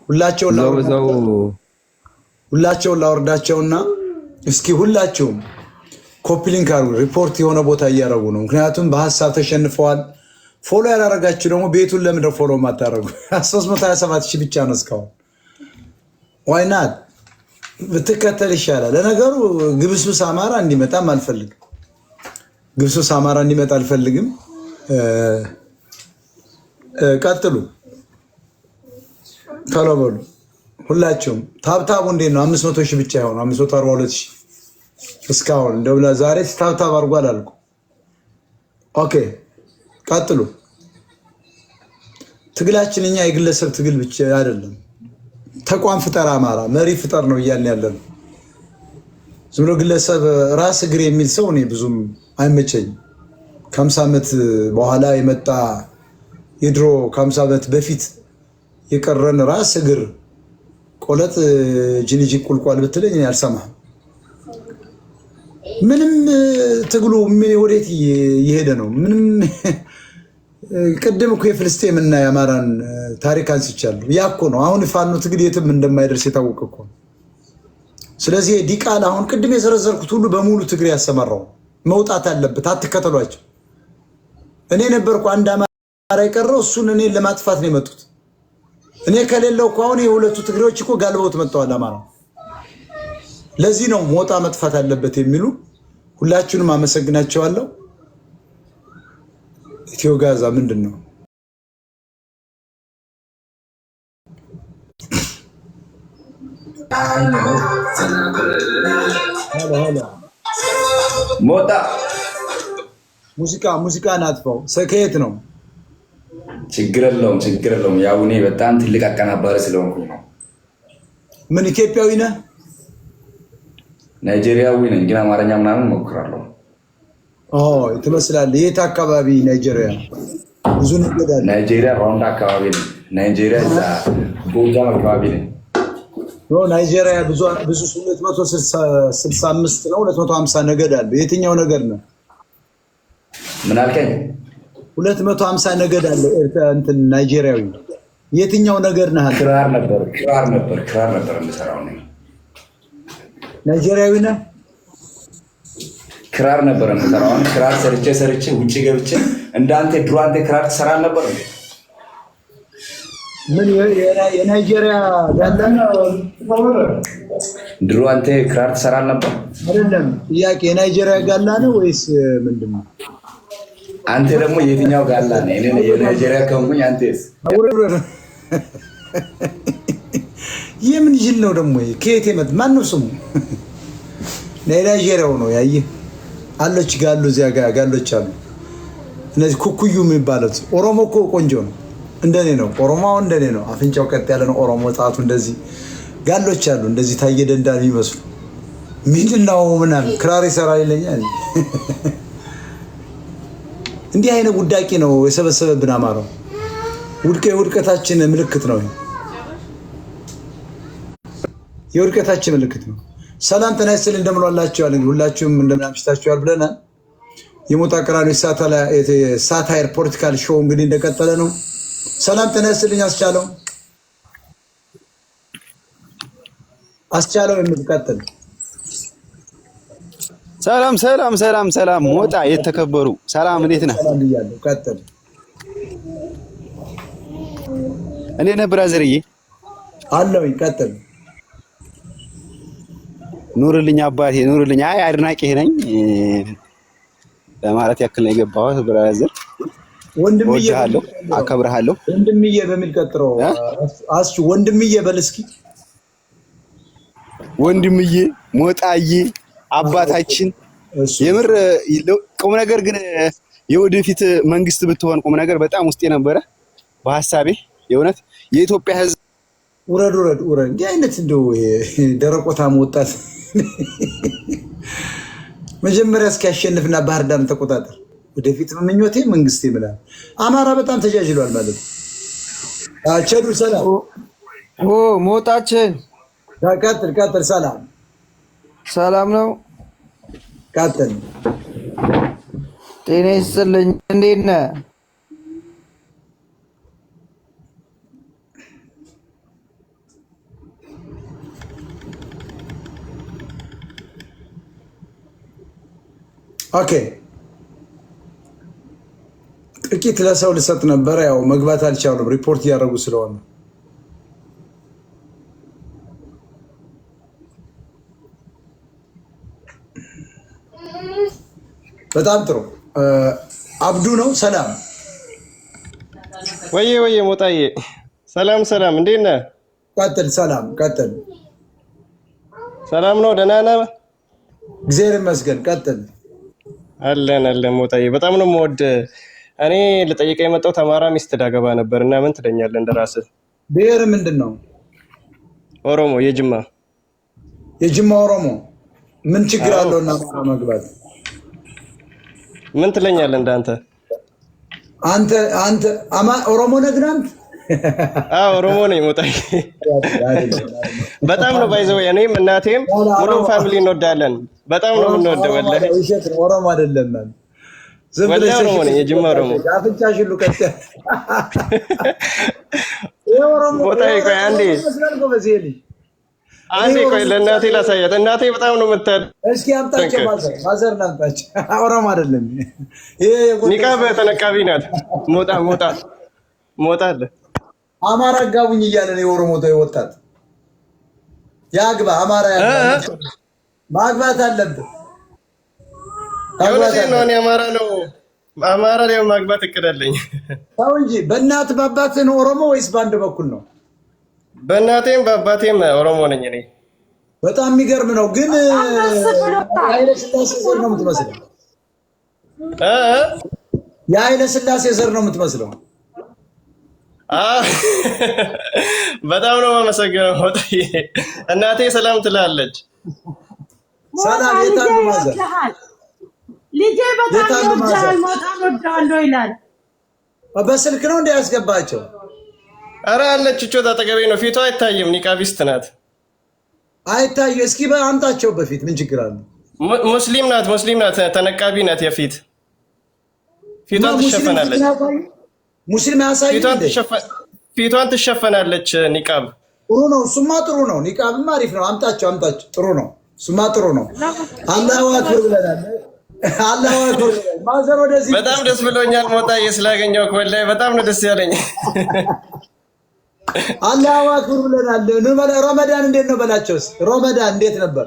ሁላቸውን እዛው በዛው ሁላቸውን ላወርዳቸውና እስኪ ሁላችሁም copy link አድርጉ። ሪፖርት የሆነ ቦታ እያደረጉ ነው። ምክንያቱም በሀሳብ ተሸንፈዋል። Follow ያላረጋችሁ ደግሞ ቤቱን ለምንድን ነው follow የማታደርጉ? 327 ሺህ ብቻ ነው እስካሁን። Why not ብትከተል ይሻላል። ለነገሩ ግብስብስ አማራ እንዲመጣም አልፈልግም። ግብስብስ አማራ እንዲመጣ አልፈልግም። ቀጥሉ፣ ቶሎ በሉ ሁላችሁም። Tap tap ኡ እንዴት ነው? 500 ሺህ ብቻ የሆኑ 542 ሺህ እስካሁን። እንደው ዛሬ tap tap አድርጓል አልኩ። Okay ቀጥሉ። ትግላችን እኛ የግለሰብ ትግል ብቻ አይደለም። ተቋም ፍጠር፣ አማራ መሪ ፍጠር ነው እያልን ያለ ነው። ዝም ብሎ ግለሰብ ራስ እግር የሚል ሰው እኔ ብዙም አይመቸኝም። ከ50 ዓመት በኋላ የመጣ የድሮ ከ50 ዓመት በፊት የቀረን ራስ እግር ቆለጥ ጅንጅ ቁልቋል ብትለኝ እኔ አልሰማህም። ምንም ትግሉ ወዴት እየሄደ ነው? ምንም ቅድም እኮ የፍልስጤም እና የአማራን ታሪክ አንስቻለሁ። ያ እኮ ነው አሁን ፋኖ ትግል የትም እንደማይደርስ የታወቀ እኮ ነው። ስለዚህ ዲቃላ አሁን ቅድም የዘረዘርኩት ሁሉ በሙሉ ትግሬ ያሰማራው መውጣት አለበት። አትከተሏቸው። እኔ ነበርኩ አንድ አማራ የቀረው፣ እሱን እኔን ለማጥፋት ነው የመጡት። እኔ ከሌለው እኮ አሁን የሁለቱ ትግሬዎች እኮ ጋልበውት መጥተዋል አማራ። ለዚህ ነው ሞጣ መጥፋት አለበት የሚሉ። ሁላችሁንም አመሰግናቸዋለሁ። ኢትዮ ጋዛ ምንድን ነው? ሞጣ። ሙዚቃ ሙዚቃ ናጥፈው ከየት ነው? ችግር የለውም፣ ችግር የለውም። ያው እኔ በጣም ትልቅ አቀናባሪ ስለሆንኩኝ ነው። ምን ኢትዮጵያዊ ነህ? ናይጄሪያዊ ነኝ፣ ግን አማርኛ ምናምን እሞክራለሁ። ትመስላለህ። የት አካባቢ ናይጄሪያ? ብዙ ነገድ አለ። ናይጄሪያ ሩዋንዳ አካባቢ ነኝ። ናይጄሪያ እዛ ጎጃም አካባቢ ነኝ። ናይጄሪያ ብዙ ብዙ 265 ነው 250 ነገድ አለ። የትኛው ነገድ ነው? ምን አልከኝ? 250 ነገድ አለ። እንትን ናይጄሪያዊ የትኛው ነገድ ነህ አንተ? ክራር ነበር የምሰራው እኔ። ናይጄሪያዊ ነህ? ክራር ነበር የምሰራው። አሁን ክራር ሰርቼ ሰርቼ ውጭ ገብቼ እንዳንተ ድሮ አንተ ክራር ትሰራ ነበር እንዴ? ምን የናይጄሪያ ጋላ ነው? ድሮ አንተ ክራር ትሰራ ነበር? አይደለም፣ ጥያቄ የናይጄሪያ ጋላ ነው ወይስ ምንድን ነው? አንተ ደግሞ የትኛው ጋላ ነህ? እኔ የናይጄሪያ ከሆንኩኝ አንተስ? የምን ጅል ነው ደግሞ? ከየት የመጣ ማን ነው ስሙ? ናይጄሪያው ነው ያየህ። አለች ጋሉ እዚያ ጋሎች አሉ። እነዚህ ኩኩዩ የሚባሉት። ኦሮሞ እኮ ቆንጆ ነው፣ እንደኔ ነው። ኦሮሞ አሁን እንደኔ ነው። አፍንጫው ቀጥ ያለ ነው። ኦሮሞ ጣቱ እንደዚህ። ጋሎች አሉ እንደዚህ ታየ ደንዳ የሚመስሉ። ምንድን ነው ምናምን ክራር ይሰራል ይለኛል። እንዲህ አይነት ውዳቂ ነው የሰበሰበብን አማራው። የውድቀታችን ምልክት ነው። የውድቀታችን ምልክት ነው። ሰላም ጤና ይስጥልኝ። እንደምን ዋላችኋል? እንግዲህ ሁላችሁም እንደምን አምሽታችኋል ብለናል። የሞጣ ቀራኒዮ satire political show እንግዲህ እንደቀጠለ ነው። ሰላም ጤና ይስጥልኝ። አስቻለው አስቻለው የምትቀጥል። ሰላም ሰላም ሰላም ሰላም፣ ሞጣ የተከበሩ ሰላም፣ እንዴት ነህ? ሰላም ብያለሁ። ቀጥል። እንዴት ነህ brother ዬ? አለሁኝ። ቀጥል። ኑርልኝ አባቴ ኑርልኝ። አይ አድናቂህ ነኝ ለማለት ያክል ነው የገባሁት brother። ወንድምዬ። እወድሃለሁ፣ አከብርሃለሁ። ወንድምዬ በሚል ቀጥሮ አስቹ ወንድምዬ በል እስኪ። ወንድምዬ ሞጣዬ አባታችን። እሱ። የምር ቁም ነገር ግን የወደፊት መንግስት ብትሆን ቁም ነገር በጣም ውስጤ ነበረ በሀሳቤ የእውነት የኢትዮጵያ ሕዝብ ውረድ ውረድ ውረድ። እንዲህ አይነት እንደው ይሄ ደረቆታም ወጣት መጀመሪያ እስኪያሸንፍና ባህር ዳርን ተቆጣጠር። ወደፊት ምኞቴ መንግስት ይምላል። አማራ በጣም ተጃጅሏል ማለት ነው። ቸዱ ሰላም። ኦ ሞጣችን። ቀጥል ቀጥል። ሰላም። ሰላም ነው። ቀጥል። ጤና ይስጥልኝ። እንዴት ነህ? Okay፣ ጥቂት ለሰው ልሰጥ ነበረ። ያው መግባት አልቻሉም፣ ሪፖርት እያደረጉ ስለሆነ። በጣም ጥሩ። አብዱ ነው። ሰላም። ወዬ ወዬ ሞጣዬ፣ ሰላም ሰላም፣ እንዴት ነህ? ቀጥል። ሰላም፣ ቀጥል። ሰላም ነው፣ ደህና ነህ? እግዚአብሔር ይመስገን። ቀጥል። አለን አለን ሞጣዬ፣ በጣም ነው የምወድህ። እኔ ልጠይቀህ የመጣሁት አማራ ሚስት ላገባ ነበር እና ምን ትለኛለህ? እንደራስህ። ብሔር ምንድን ነው? ኦሮሞ፣ የጅማ። የጅማ ኦሮሞ ምን ችግር አዎ። አለው እና አማራ መግባት? ምን ትለኛለህ እንዳንተ? አንተ ኦሮሞ ነህ ግን አንተ? አዎ፣ ኦሮሞ ነኝ ሞጣዬ። በጣም ነው by the way፣ እኔም እናቴም ሙሉ family እንወዳለን። በጣም ነው የምንወደው ወላሂ። ውሸት ነው፣ ኦሮሞ አይደለም። ዝም ወላሂ ብለሽ ኦሮሞ ነኝ፣ የጅማ ኦሮሞ። አፍንጫሽ ሁሉ ቀጥ ይሄ ኦሮሞ። ሞጣዬ ቆይ አንዴ። ይመስላል ጎበዝ ይሄ ልጅ። አንዴ ቆይ ለእናቴ ላሳያት። እናቴ በጣም ነው የምታደንቅ። እስኪ አምጣቸው፣ mother አምጣቸው። ኦሮሞ አይደለም ይሄ፣ የጎንደር። ኒቃብ ተነቃቢ ናት። ሞጣ ሞጣ ሞጣ አለ። አማራ አጋቡኝ እያለ ነው የኦሮሞ ወጣት። ያግባ፣ አማራ ያግባ። ማግባት አለብህ። ማግባት የእውነቴን ነው። አለብህ። እኔ አማራ ነው፣ አማራ ላይ ማግባት እቅድ አለኝ። ተው እንጂ፣ በእናት በአባትህ ነው ኦሮሞ ወይስ በአንድ በኩል ነው? በእናቴም በአባቴም ኦሮሞ ነኝ እኔ። በጣም የሚገርም ነው። ግን ደስ ብሎታል። የኃይለ ስላሴ ዘር ነው የምትመስለው። እ እ የኃይለ ስላሴ ዘር ነው የምትመስለው። አ በጣም ነው የማመሰግነው ሞጣዬ። እናቴ ሰላም ትላለች። ሰላም። ሞጣ የት ልጄ አሉ mother? ይወድሃል። ልጄ በጣም የት አሉ mother? ይወድሃል። ሞጣን እወድሃለሁ ይላል። በስልክ ነው እንደ ያስገባቸው? አረ አለች፣ እቾት አጠገቤ ነው። ፊቷ አይታይም፣ ኒቃቢስት ናት። አይታዩ። እስኪ አምጣቸው በፊት፣ ምን ችግር አለ? ሙስሊም ናት፣ ሙስሊም ናት፣ ተነቃቢ ናት። የፊት ፊቷን ሙስሊም ትሸፈናለች። ሙስሊም አያሳይም ፊቷን እንዴ? ፊቷን ትሸፈናለች ኒቃብ። ጥሩ ነው። እሱማ ጥሩ ነው። ኒቃብማ አሪፍ ነው። አምጣቸው አምጣቸው። ጥሩ ነው። እሱማ ጥሩ ነው። አላሁ አክበር ብለናል። አላሁ አክበር ብለናል። mother ወደዚህ። በጣም ደስ ብሎኛል ሞጣዬ ስላገኘሁህ፣ ወላሂ በጣም ነው ደስ ያለኝ። አላሁ አክበር ብለናል። ረመዳን እንዴት ነው በላቸውስ? ረመዳን እንዴት ነበር?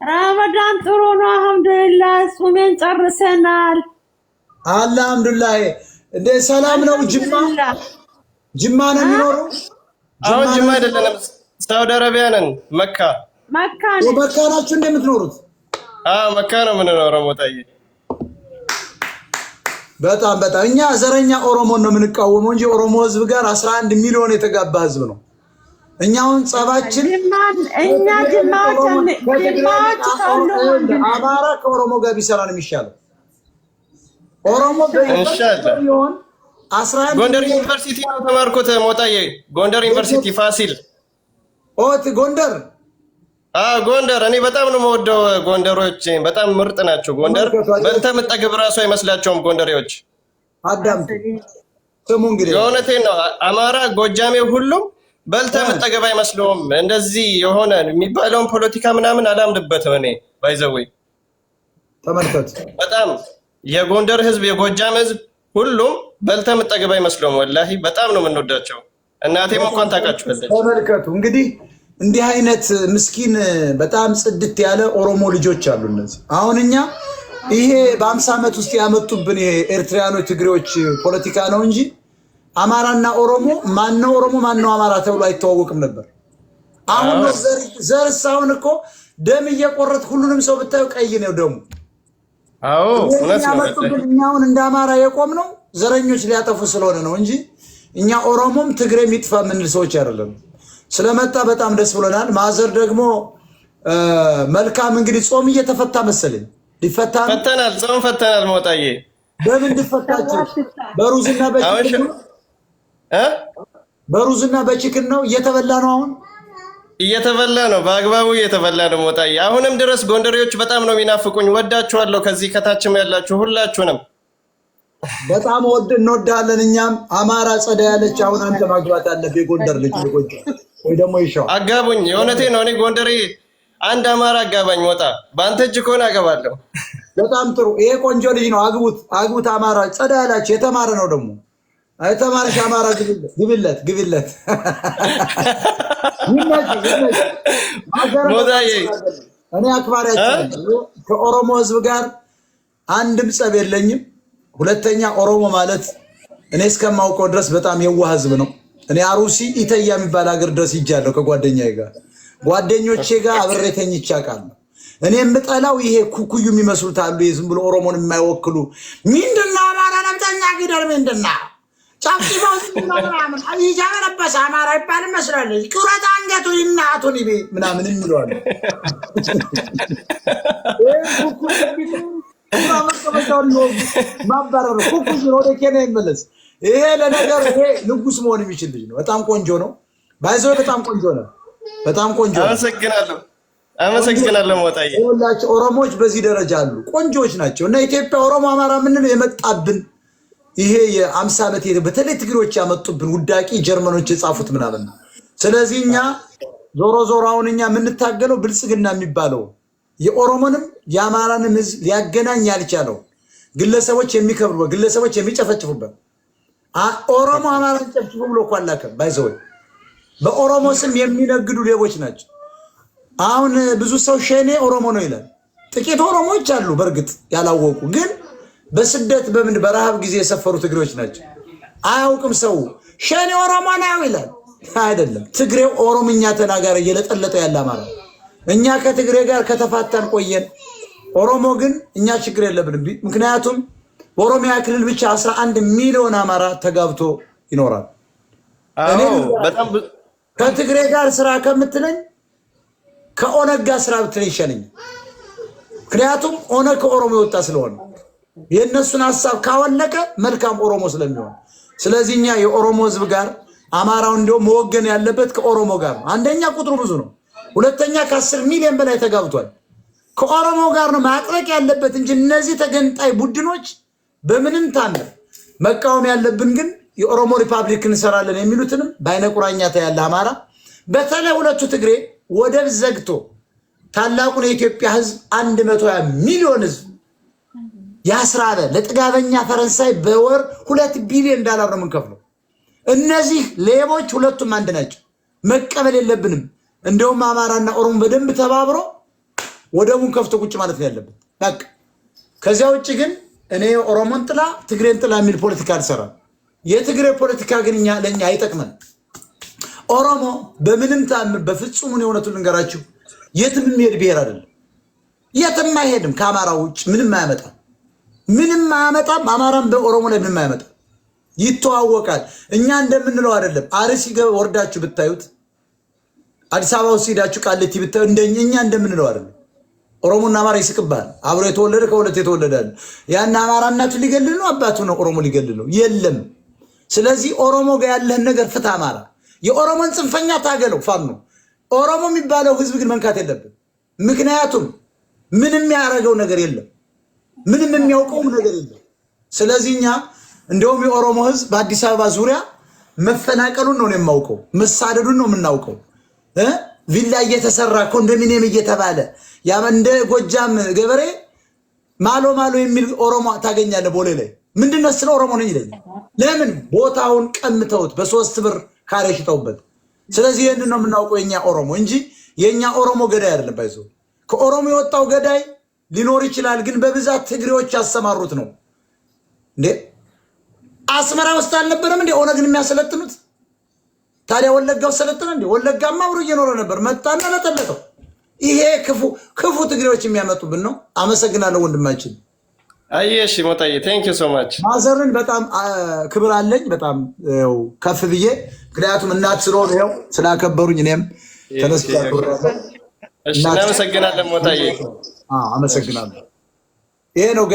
ረመዳን ጥሩ ነው፣ አልሐምዱሊላህ ጾሜን ጨርሰናል። አልሐምዱሊላህ። እንደ ሰላም ነው ጅማ? አልሐምዱሊላህ። ጅማ ነው የሚኖሩ? አሁን ጅማ አይደለንም፣ ሳውዲ አረቢያ ነን፣ መካ። መካ ነን። መካ ናችሁ እንደምትኖሩት? አዎ፣ መካ ነው የምንኖረው ሞጣዬ። በጣም በጣም እኛ ዘረኛ ኦሮሞን ነው የምንቃወመው እንጂ ኦሮሞ ህዝብ ጋር 11 ሚሊዮን የተጋባ ህዝብ ነው። እኛ አሁን ጸባችን እኛ ጅማዎች ጅማዎች ካሉ ወንድሜ አማራ ከኦሮሞ ጋር ቢሰራ ነው የሚሻለው። ኦሮሞ ኢንሻአላህ። ቢሆን 11 ጎንደር ዩኒቨርሲቲ ነው ተማርኩት ሞጣዬ። ጎንደር ዩኒቨርሲቲ ፋሲል። ኦት ጎንደር። አዎ ጎንደር። እኔ በጣም ነው የምወደው ጎንደሮች፣ በጣም ምርጥ ናቸው። ጎንደር በልተህ የምትጠግብ እራሱ አይመስላቸውም ጎንደሬዎች። አዳምጡ፣ ስሙ እንግዲህ። የእውነቴን ነው። አማራ፣ ጎጃሜ፣ ሁሉም በልተህ የምትጠግብ አይመስለውም። እንደዚህ የሆነ የሚባለውን ፖለቲካ ምናምን አላምንበትም እኔ by the way። ተመልከቱ። በጣም የጎንደር ህዝብ፣ የጎጃም ህዝብ ሁሉም በልተህ የምትጠግብ አይመስለውም። ወላሂ በጣም ነው የምንወዳቸው። እናቴም እንኳን ታውቃችኋለች። ተመልከቱ እንግዲህ፣ እንዲህ አይነት ምስኪን በጣም ጽድት ያለ ኦሮሞ ልጆች አሉ። እነዚህ አሁን እኛ ይሄ በ50 ዓመት ውስጥ ያመጡብን ይሄ ኤርትራያኖች፣ ትግሬዎች ፖለቲካ ነው እንጂ አማራና ኦሮሞ ማነው ኦሮሞ ማነው አማራ ተብሎ አይተዋወቅም ነበር። አሁን ነው ዘርስ አሁን እኮ ደም እየቆረጥ ሁሉንም ሰው ብታዩ ቀይ ነው ደሙ። አዎ እውነት ነው። ያመጡብን እኛ አሁን እንደ አማራ የቆምነው ዘረኞች ሊያጠፉ ስለሆነ ነው እንጂ እኛ ኦሮሞም ትግሬም ይጥፋ የምንል ሰዎች አይደለም። ስለመጣ በጣም ደስ ብሎናል። mother ደግሞ መልካም፣ እንግዲህ ጾም እየተፈታ መሰለኝ፣ ሊፈታ ነው። ፈተናል፣ ጾም ፈተናል ሞጣዬ። በምን እንድፈታችሁ? በሩዝና በ chicken ነው? እ በሩዝና በ chicken ነው እየተበላ ነው አሁን። እየተበላ ነው፣ በአግባቡ እየተበላ ነው ሞጣዬ። አሁንም ድረስ ጎንደሬዎች በጣም ነው የሚናፍቁኝ። ወዳችኋለሁ። ከዚህ ከታችም ያላችሁ ሁላችሁንም። በጣም እንወዳለን። እኛም አማራ ጸዳ ያለች አሁን አንተ ማግባት አለብህ። የጎንደር ልጅ፣ የጎጃም ወይ ደግሞ ይሻው። አጋቡኝ። የእውነቴ ነው። እኔ ጎንደሬ አንድ አማራ አጋባኝ ሞጣ። በአንተ እጅ ከሆነ አገባለሁ። በጣም ጥሩ። ይሄ ቆንጆ ልጅ ነው። አግቡት፣ አግቡት። አማራ ጸዳ ያላችሁ የተማረ ነው ደግሞ የተማረሽ አማራ ግብለት፣ ግብለት። ይመችህ፣ ይመችህ። ሞጣዬ። እኔ አክባሪያቸው ነኝ። ከኦሮሞ ህዝብ ጋር አንድም ጸብ የለኝም። ሁለተኛ ኦሮሞ ማለት እኔ እስከማውቀው ድረስ በጣም የዋህ ህዝብ ነው። እኔ አሩሲ ኢተያ የሚባል ሀገር ድረስ ሂጃለሁ ከጓደኛዬ ጋር፣ ጓደኞቼ ጋር አብሬ ተኝቼ አውቃለሁ። እኔ የምጠላው ይሄ ኩኩዩ የሚመስሉት አሉ። ዝም ብሎ ኦሮሞን የማይወክሉ፣ ምንድነው አማራ ነፍጠኛ ግደል፣ ምንድነው ጨፍጭፈው ምናምን ሂጃብ የለበሰ አማራ ይባል ይመስላል። ቁረጥ አንገቱ እናቱን ይቤ ምናምን የሚለዋል። ማባረር ኩኩዩ ወደ ኬንያ ይመለስ። ይሄ ለነገሩ ይሄ ንጉስ መሆን የሚችል ልጅ ነው። በጣም ቆንጆ ነው። By the way በጣም ቆንጆ ነው። በጣም ቆንጆ ነው። አመሰግናለሁ፣ አመሰግናለሁ ሞጣዬ። ይኸውላችሁ ኦሮሞዎች በዚህ ደረጃ አሉ። ቆንጆዎች ናቸው። እና ኢትዮጵያ ኦሮሞ አማራ የምንለው የመጣብን ይሄ የ50 ዓመት በተለይ ትግሬዎች ያመጡብን ውዳቂ ጀርመኖች የጻፉት ምናምን ነው። ስለዚህ እኛ ዞሮ ዞሮ አሁን እኛ የምንታገለው ብልጽግና የሚባለው የኦሮሞንም የአማራንም ህዝብ ሊያገናኝ ያልቻለው፣ ግለሰቦች የሚከብሩበት፣ ግለሰቦች የሚጨፈጭፉበት፣ ኦሮሞ አማራን ጨፍጭፉ ብሎ እኮ አላከም። By the way በኦሮሞ ስም የሚነግዱ ሌቦች ናቸው። አሁን ብዙ ሰው ሸኔ ኦሮሞ ነው ይላል። ጥቂት ኦሮሞዎች አሉ በእርግጥ ያላወቁ፣ ግን በስደት በምን በረሃብ ጊዜ የሰፈሩ ትግሬዎች ናቸው። አያውቅም ሰው፣ ሸኔ ኦሮሞ ነው ይላል። አይደለም፣ ትግሬው ኦሮምኛ ተናጋሪ እየለጠለጠ ያለ አማራ። እኛ ከትግሬ ጋር ከተፋታን ቆየን። ኦሮሞ ግን እኛ ችግር የለብንም። ምክንያቱም በኦሮሚያ ክልል ብቻ 11 ሚሊዮን አማራ ተጋብቶ ይኖራል። አዎ በጣም ከትግሬ ጋር ስራ ከምትለኝ ከኦነግ ጋር ስራ ብትለኝ ይሻለኛል። ምክንያቱም ኦነግ ከኦሮሞ የወጣ ስለሆነ የእነሱን ሀሳብ ካወለቀ መልካም ኦሮሞ ስለሚሆን፣ ስለዚህ እኛ የኦሮሞ ህዝብ ጋር አማራው እንዲያውም መወገን ያለበት ከኦሮሞ ጋር ነው። አንደኛ ቁጥሩ ብዙ ነው። ሁለተኛ ከ10 ሚሊዮን በላይ ተጋብቷል። ከኦሮሞ ጋር ነው ማጥበቅ ያለበት እንጂ እነዚህ ተገንጣይ ቡድኖች በምንም ታምር መቃወም ያለብን ግን የኦሮሞ ሪፓብሊክ እንሰራለን የሚሉትንም በአይነ ቁራኛ ታያለ አማራ። በተለይ ሁለቱ ትግሬ ወደብ ዘግቶ ታላቁን የኢትዮጵያ ህዝብ 120 ሚሊዮን ህዝብ ያስራበ፣ ለጥጋበኛ ፈረንሳይ በወር 2 ቢሊዮን ዳላር ነው የምንከፍለው። እነዚህ ሌቦች ሁለቱም አንድ ናቸው። መቀበል የለብንም። እንደውም አማራና ኦሮሞ በደንብ ተባብሮ ወደቡን ከፍቶ ቁጭ ማለት ነው ያለበት። በቃ ከዚያ ውጭ ግን እኔ ኦሮሞን ጥላ ትግሬን ጥላ የሚል ፖለቲካ አልሰራም። የትግሬ ፖለቲካ ግን እኛ ለእኛ አይጠቅመን። ኦሮሞ በምንም ታምር በፍጹም እውነቱን ልንገራችሁ የትም የሚሄድ ብሔር አይደለም። የትም አይሄድም። ከአማራ ውጭ ምንም አያመጣም። ምንም አያመጣም። አማራም በኦሮሞ ላይ ምንም አያመጣም። ይተዋወቃል። እኛ እንደምንለው አይደለም። አርሲ ወርዳችሁ ብታዩት፣ አዲስ አበባ ውስጥ ሄዳችሁ ቃሊቲ ብታዩ እኛ እንደምንለው አይደለም። ኦሮሞና አማራ ይስቅብሃል። አብሮ የተወለደ ከሁለት የተወለደ አለ። ያን አማራ እናቱ ሊገልል ነው፣ አባቱ ነው ኦሮሞ ሊገልል ነው። የለም። ስለዚህ ኦሮሞ ጋር ያለህን ነገር ፍታ። አማራ የኦሮሞን ጽንፈኛ ታገለው ፋኖ። ኦሮሞ የሚባለው ህዝብ ግን መንካት የለብን። ምክንያቱም ምንም ያደረገው ነገር የለም፣ ምንም የሚያውቀውም ነገር የለም። ስለዚህ እኛ እንደውም የኦሮሞ ህዝብ በአዲስ አበባ ዙሪያ መፈናቀሉን ነው የማውቀው፣ መሳደዱን ነው የምናውቀው። ቪላ እየተሰራ ኮንዶሚኒየም እየተባለ ያ እንደ ጎጃም ገበሬ ማሎ ማሎ የሚል ኦሮሞ ታገኛለህ ቦሌ ላይ። ምንድነው ስለ ኦሮሞ ነኝ ይለኛል። ለምን ቦታውን ቀምተውት በ3 ብር ካሬ ሽጠውበት። ስለዚህ ይህንን ነው የምናውቀው የኛ ኦሮሞ እንጂ የኛ ኦሮሞ ገዳይ አይደለም። By the way ከኦሮሞ የወጣው ገዳይ ሊኖር ይችላል፣ ግን በብዛት ትግሬዎች ያሰማሩት ነው። እንዴ አስመራ ውስጥ አልነበረም እንዴ ኦነግን የሚያሰለጥኑት? ታዲያ ወለጋ ውስጥ ሰለጠነ እንዴ? ወለጋማ አብሮ እየኖረ ነበር። መጣና ለጠለጠው። ይሄ ክፉ ክፉ ትግሬዎች የሚያመጡብን ነው። አመሰግናለሁ ወንድማችን። አየሽ ሞጣዬ፣ thank you so much። Mother ን በጣም ክብር አለኝ። በጣም ያው ከፍ ብዬ፣ ምክንያቱም እናት ስለሆኑ ይኸው ስላከበሩኝ እኔም ተነስቼ አክብሬያለሁ። እሺ እናመሰግናለን ሞጣዬ። አመሰግናለሁ። ይሄ ነው።